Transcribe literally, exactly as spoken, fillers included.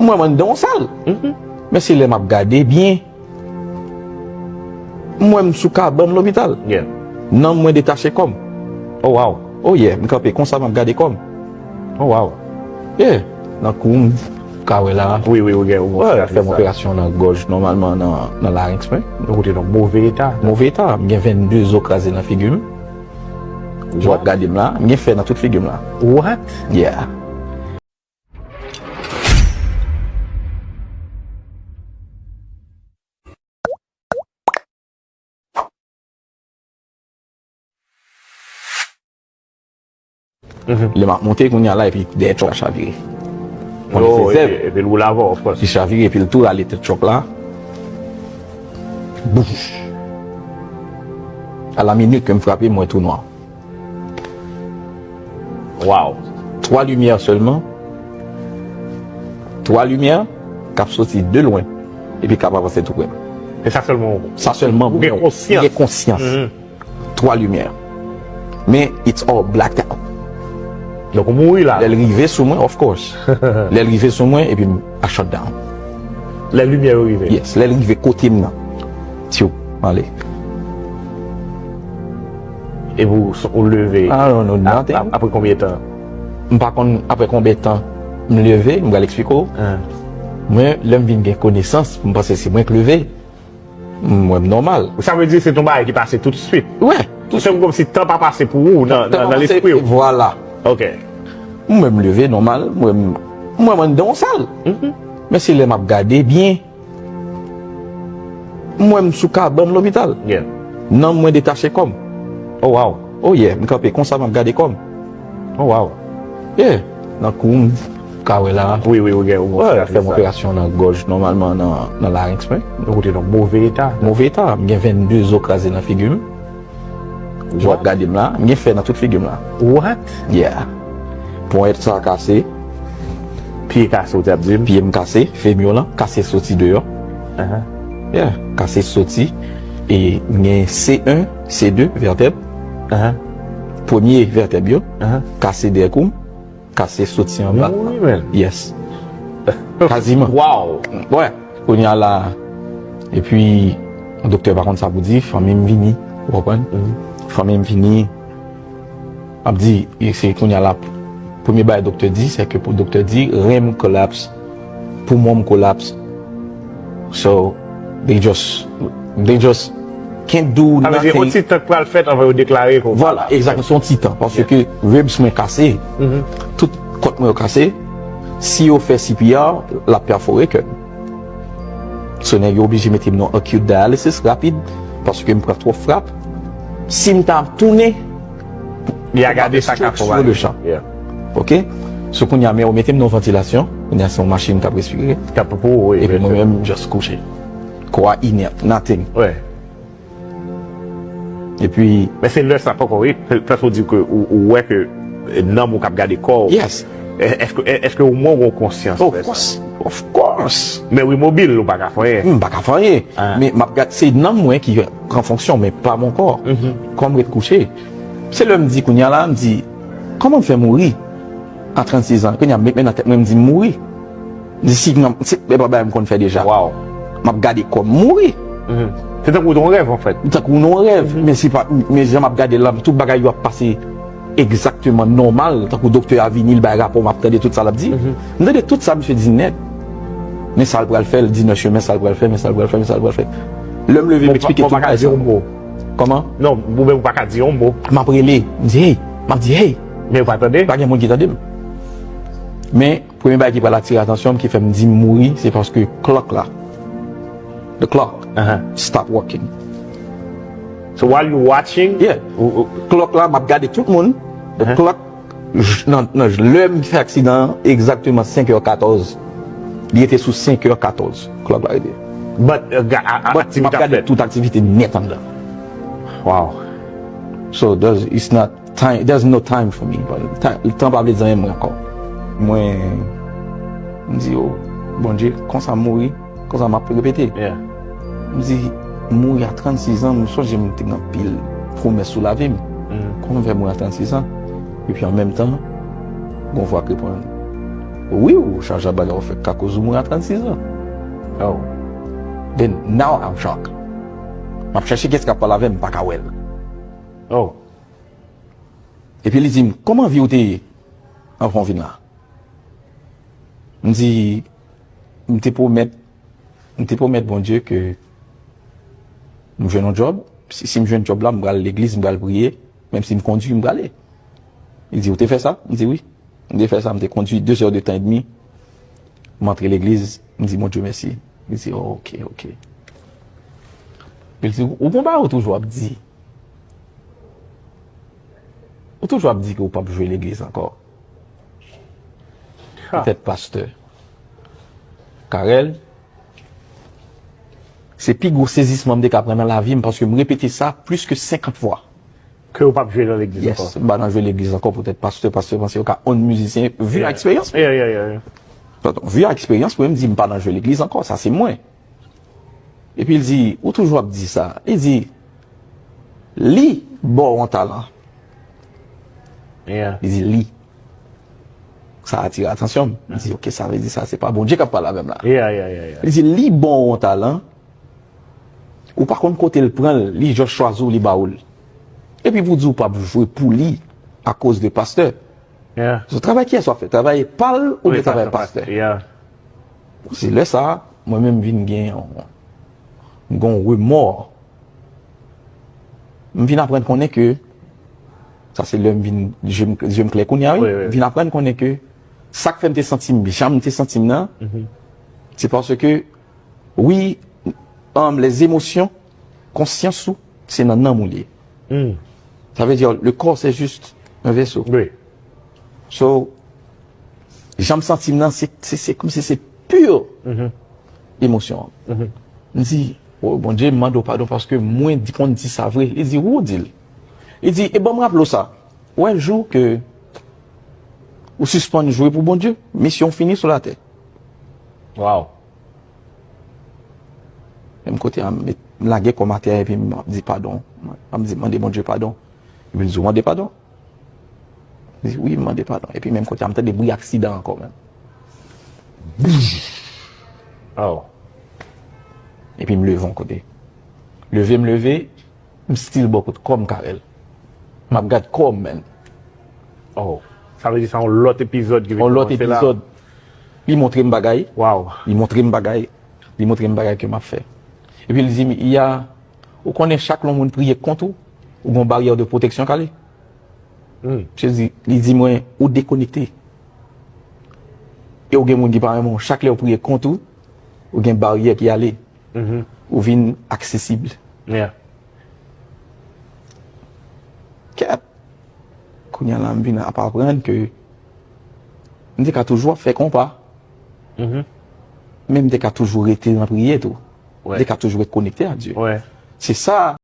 Mwen, mwen anndan yon sal. Men se lè m ap gade byen, m wè m sou kabann lopital. Nanm mwen detache kò m. Oh, wow. Oh, yeah. M kanpe konsa, m ap gade kò m. Oh, wow. Yeah. Nan kou m, ka wè la. Wi, wi, wi, gen yon operasyon. Fè m operasyon nan gòj, nòmalman nan, nan larynx mwen. Donk, ou te nan move eta. Move eta. M gen vennde zo kraze nan figi m. Jan w ap gade m la, m gen fè nan tout figi m la. What? Yeah. Lè m ap monte kounye a la, epi dèyè chòk la chavire. Konnen se zèb. Epi l woule avè w, of course. Li chavire, epi l tou rale tèt chòk la. Bouf! A la minit ke m frape, m wè tou nwa. Wow! Twa limyè sèlman. Twa limyè k ap soti de lwen, epi k ap avanse tou pre m. E sa sèlman w wè? Sa sèlman m wè. Ou gen konsyans? M gen konsyans. Twa limyè. Men, it's all blacked out. Donk, ou mouri la. Lè l rive sou mwen, of course. Lè l rive sou mwen, epi m, I shut down. Lè limyè yo rive? Yes, lè l rive kote m nan. Tyou, m ale. Epi w, ou leve? I don't know nothing. Ap-, ap-, apre konbyen tan? M pa konn apre konbyen tan m leve, m pral eksplike w. Mwen, lè m vin gen konesans, m panse se mwen k leve. M wè m nòmal. Sa vle di se t on bagay ki pase toutswit. Wè. Se kòmsi tan pa pase pou ou nan, nan, nan lespri w. Vwala. Ok. M wè m leve nòmal, m wè m, m wè m anndan yon sal. Men se lè m ap gade byen, m wè m sou kabann lopital. Nanm mwen detache kò m. Oh, wow. Oh, yeah. M kanpe konsa, m ap gade kò m. Oh, wow. Yeah. Nan kou m, ka wè la. Wi, wi, wi, gen yon operasyon. Fè m operasyon nan gòj, nòmalman nan, nan larynx mwen. Donk, ou te nan move eta. Move eta. M gen vennde zo kraze nan figi m. Jan w ap gade m la, m gen fè nan tout figi m la. What? Yeah. Ponyèt sa kase. Pye kase, ou te ap di m? Pye m kase, femur lan, kase soti deyò. Yeah, kase soti. E m gen C un, C deux vètèb. Premye vètèb yo, kase dèyè kou m, kase soti anba. Mouri, man. Yes. Kaziman. Wow. Wè, kounye a la, epi, doktè pa konn sa pou di, fanmi m vini, ou konprann? Fanmi m vini, m ap di, e se kounye a la, premye bagay doktè di, se ke pou doktè di, ren m kolaps, poumon m kolaps. So, they just, they just can't do nothing. Sa vle di, yon ti tan k pral fèt anvan yo deklare ke w malad. Vwala, egzakteman, se yon ti tan. Paske ribs mwen kase, tout kòt mwen yo kase. Si yo fè C P R, l ap pèfore kè m. So, nèg yo oblije mete m nan acute dialysis rapid, paske m pran twòp frap. Si m ta tounen, Li a gade sa k ap fè w. Ok? So, kounye a, men yo mete m nan yon vantilasyon. Kounye a, se yon machin k ap respire. K ap pou ou, wi. Epi mwen menm, just kouche. Kò a inert, nothing. Wi. Epi. Men se lè sa poko, wi. Paske w di ke ou, ou wè ke, eh, nanm ou k ap gade kò w. Yes. Eh, èske, eh, èske omwen ou gen konsyans lè sa? Of course. Of course. Men w imobil, ou pa ka fè anyen. M pa ka fè anyen. Men m ap gade, se nanm mwen ki pran fonksyon, men pa mon kò. Kò m ret kouche. Se lè m di kounye a la, m di, kòman m fè mouri a trannsis an? Kounye a, m met men nan tèt mwen, m di m mouri. M di, si, non, se, e pa bagay m konn fè deja. M ap gade kò m mouri. Se tankou yon rèv, anfèt. Tankou yon rèv, men se pa, men jan m ap gade l la, tout bagay yo ap pase egzakteman nòmal, tankou doktè a vini, l bay rapò, m ap tande tout sa l ap di. M tande tout sa misye di nèt. Men sa l pral fè, l di nan chemen sa l pral fè, men sa l pral fè, men sa l pral fè. Lè m leve, m eksplike tout bagay sa. Kòman? Non, ou menm ou pa ka di yon mo. M ap rele, m di, hey, m ap di, hey. Men ou pa tande? Pa gen moun ki tande m. Men, premye bagay ki pral atire atansyon m, ki fè m di m mouri, se paske clock la, the clock, stop working. So while you watching, yeah, clock la, m ap gade tout moun. The clock, j-, nan, nan, lè m fè aksidan an, egzakteman senkè katòz. Li rete sou senkè katòz. Clock la rete. But, uh, ga-, a, a, but m ap gade tout aktivite nèt anndan. Wow. So, there's, it's not time, there's no time for me. Tan, tan pa vle di anyen mwen ankò. Mwen, m di, oh, Bondye, konsa m mouri, konsa m ap repete. M di, m mouri a trannsis an, m sonje m te gen anpil pwomès sou lavi m. Kòman m fè mouri a trannsis an? Epi an menm tan, gon vwa k reponn. Wi, ou chaje bagay ou fè ka koz ou mouri a trannsis an. Oh. Then now I'm shocked. M ap chèche kiyès k ap pale avè m, m pa ka wè l. Oh. Epi li di m, "Kòman vi w te ye anvan w vin la?" M di, "M te pwomèt, m te pwomèt Bondye ke m jwenn yon djòb. Si, si m jwenn djòb la, m pral legliz, m pral priye. Menm si m kondui, m prale." Li di, "Ou te fè sa?" M di, "Wi." M te fè sa, m te kondui de zè de tan edmi. M antre legliz, m di, "Bondye mèsi." Li di, "Oh, ok, ok." Li di, "Ou gon bagay ou toujou ap di. Ou toujou ap di ke ou p ap jwe legliz ankò." Ha. Petèt pastè Carel, se pi gwo sezisman m te ka pran nan lavi m, paske m repete sa plis ke senkant fwa. Ke ou p ap jwe nan legliz ankò. Yes, m pa nan jwe legliz ankò, poutèt pastè, pastè panse yo ka onn mizisyen, vi a eksperyans. Yeah, yeah, yeah, yeah. Padon, vi a eksperyans, mwen m di m pa nan jwe legliz ankò, sa se mwen. Epi l di, "Ou toujou ap di sa." Li di, "Li ba w yon talan." Yeah. Li di, "Li." Sa atire atansyon m. M di, "Ok, sa vle di sa, se pa Bondye k ap pale avè m la." Yeah, yeah, yeah, yeah. Li di, "Li ba w yon talan, ou pa konn kote l pran l, li just chwazi w, li ba w l. Epi pou di w p ap jwe pou li akoz de pastè." Yeah. So, travay kiyès w ap fè? Travay pa l oubyen travay pastè? Yeah. Se lè sa a, mwen menm vin gen yon, m gen yon remò. M vin aprann konnen ke, sa se lè m vin, je m, je m klè kounye a, wi. Wi, wi. M vin aprann konnen ke sa k fè m te santi m jan m te santi m nan, se paske, wi, um, les émotions, konsyans ou, se nan nanm ou li ye. Hmm. Ça veut dire, le corps, c'est juste un vaisseau. Wi. So, jan m santi m nan, se, se, se kòmsi se pur emosyon an. M di, "O Bondye, m mande w padon paske mwen di, konn di sa vre." Li di, "Wi, w di l." Li di, "E ban m raple w sa. Ou wè jou ke ou sispann jwe pou Bondye, misyon w fini sou latè." Wow. Menm kote a, m met, m lage kò m atè epi m ap di padon. M ap di, mande Bondye padon. Epi l di, "Ou mande padon?" M di, "Wi, m mande padon." Epi menm kote a, m tande bri aksidan ankò, menm. Boum! Oh. Epi m leve yon kote. Leve m leve, m still bò kot kò m, Carel. M ap gad kò m, menm. Oh. Sa vle di se yon lòt epizòd ki vin kòmanse la. Yon lòt epizòd. Li montre m bagay. Wow. Li montre m bagay. Li montre m bagay ke m ap fè. Epi li di m, "Iya, ou konnen chak lè yon moun priye kont ou, ou gen yon baryè de pwoteksyon k ale." Hmm. Misye di, li di mwen, "Ou dekonekte." E ou gen moun ki pa renmen w. Chak lè yo priye kont ou, ou gen baryè ki ale. Mhm. Ou vin aksesib. Yeah. Kèt. Kounye a la, m vin ap aprann ke m te ka toujou ap fè konpa. Mhm. Men m te ka toujou rete nan priyè tou. Wi. M te ka toujou ret konekte ak Dye. Wi. Se sa,